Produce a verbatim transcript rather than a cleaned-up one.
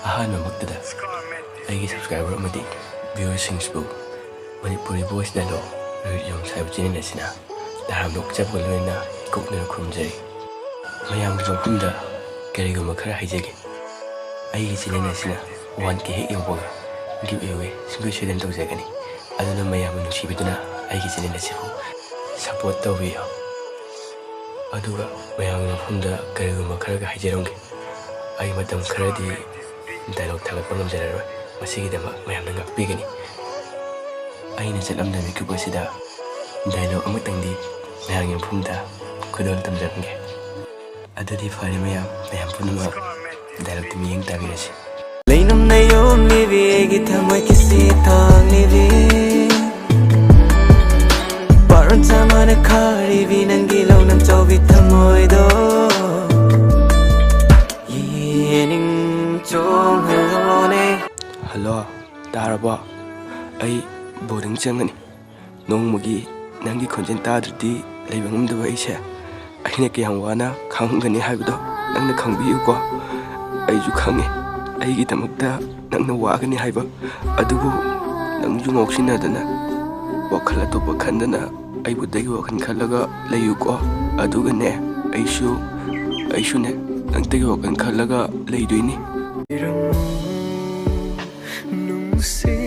ꯑꯍꯥꯟꯕꯃꯛꯇꯗ ꯑꯩꯒꯤ subscriber ꯑꯃꯗꯤ viewerꯁꯤꯡꯁꯤꯕꯨ Manipuri voice dialogue ꯔꯤꯌꯣꯡ ꯁꯥꯏꯕ channel ꯑꯁꯤꯅ ꯇꯔꯥꯝꯅ ꯑꯣꯛꯆꯕꯒ ꯂꯣꯏꯅꯅ ꯏꯀꯣꯛꯅꯅ ꯈꯨꯔꯨꯝꯖꯔꯤ꯫ ꯃꯌꯥꯝꯒꯤ ꯃꯐꯝꯗ ꯀꯔꯤꯒꯨꯝꯕ ꯈꯔ ꯍꯥꯏꯖꯒꯦ꯫ ꯑꯩꯒꯤ channel ꯑꯁꯤꯅ one K ꯍꯦꯛ ꯌꯧꯕꯒ giveaway ꯁꯨꯡꯁꯣꯏ ꯁꯣꯏꯗꯅ ꯇꯧꯖꯒꯅꯤ꯫ ꯑꯗꯨꯅ ꯃꯌꯥꯝꯅ ꯅꯨꯡꯁꯤꯕꯤꯗꯨꯅ ꯑꯩꯒꯤ channel ꯑꯁꯤꯕꯨ support ꯇꯧꯕꯤꯌꯨ꯫ ꯑꯗꯨꯒ ꯃꯌꯥꯝꯒꯤ ꯃꯐꯝꯗ ꯀꯔꯤꯒꯨꯝꯕ ꯈꯔꯒ ꯍꯥꯏꯖꯔꯝꯒꯦ꯫ ꯑꯩ ꯃꯇꯝ ꯈꯔꯗꯤ dialogue ꯊꯥꯒꯠꯄ ꯉꯝꯖꯔꯔꯣꯏ꯫ ꯃꯁꯤꯒꯤꯗꯃꯛ ꯃꯌꯥꯝꯅ ꯉꯥꯛꯄꯤꯒꯅꯤ꯫ ꯑꯩꯅ ꯆꯠꯂꯝꯗ ꯃꯤꯀꯨꯞ ꯑꯁꯤꯗ dialogue ꯑꯃꯇꯪꯗꯤ ꯃꯌꯥꯝꯒꯤ ꯃꯐꯝꯗ ꯈꯨꯗꯣꯜ ꯇꯝꯖꯔꯝꯒꯦ꯫ ꯑꯗꯨꯗꯤ ꯐꯔꯦ ꯃꯌꯥꯝ, ꯃꯌꯥꯝ ꯄꯨꯝꯅꯃꯛ dialogueꯇꯨ ꯃꯤꯠꯌꯦꯡ ꯇꯥꯕꯤꯔꯁꯤ꯫ ꯂꯩꯅꯨꯡꯅ ꯌꯣꯝꯂꯤꯕꯤ ꯑꯩꯒꯤ ꯊꯃꯣꯏ ꯀꯤꯁꯤ ꯊꯥꯡꯂꯤꯕꯤ, ꯄꯥꯔꯣꯟ ꯆꯥꯃꯅ ꯈꯥꯔꯤꯕꯤ ꯅꯪꯒꯤ ꯂꯧꯅꯝ ꯆꯥꯎꯕꯤ ꯊꯃꯣꯏꯗꯣ, ꯌꯦꯅꯤꯡ ꯆꯣꯡꯍꯜꯂꯣꯅꯦ꯫ Hello, ꯇꯥꯔꯕꯣ? ꯑꯩ boarding ꯆꯪꯉꯅꯤ꯫ ꯅꯣꯡꯃꯒꯤ ꯅꯪꯒꯤ ꯈꯣꯟꯖꯦꯜ ꯇꯥꯗ꯭ꯔꯗꯤ ꯂꯩꯕ ꯉꯝꯗꯕ ꯑꯩꯁꯦ, ꯑꯩꯅ ꯀꯌꯥꯝ ꯋꯥꯅ ꯈꯥꯡꯉꯝꯒꯅꯤ ꯍꯥꯏꯕꯗꯣ ꯅꯪꯅ ꯈꯪꯕꯤꯌꯨꯀꯣ꯫ ꯑꯩꯁꯨ ꯈꯪꯉꯦ ꯑꯩꯒꯤꯗꯃꯛꯇ ꯅꯪꯅ ꯋꯥꯒꯅꯤ ꯍꯥꯏꯕ, ꯑꯗꯨꯕꯨ ꯅꯪꯁꯨ ꯉꯥꯎꯁꯤꯟꯅꯗꯅ ꯋꯥꯈꯜ ꯑꯇꯣꯞꯄ ꯈꯟꯗꯅ ꯑꯩꯕꯨꯗꯒꯤ ꯋꯥꯈꯜ ꯈꯜꯂꯒ ꯂꯩꯌꯨꯀꯣ꯫ ꯑꯗꯨꯒꯅꯦ, ꯑꯩꯁꯨ, ꯑꯩꯁꯨꯅꯦ ꯅꯪꯗꯒꯤ ꯋꯥꯈꯜ ꯈꯜꯂꯒ ꯂꯩꯗꯣꯏꯅꯤ꯫ ꯅꯨꯡꯁꯤ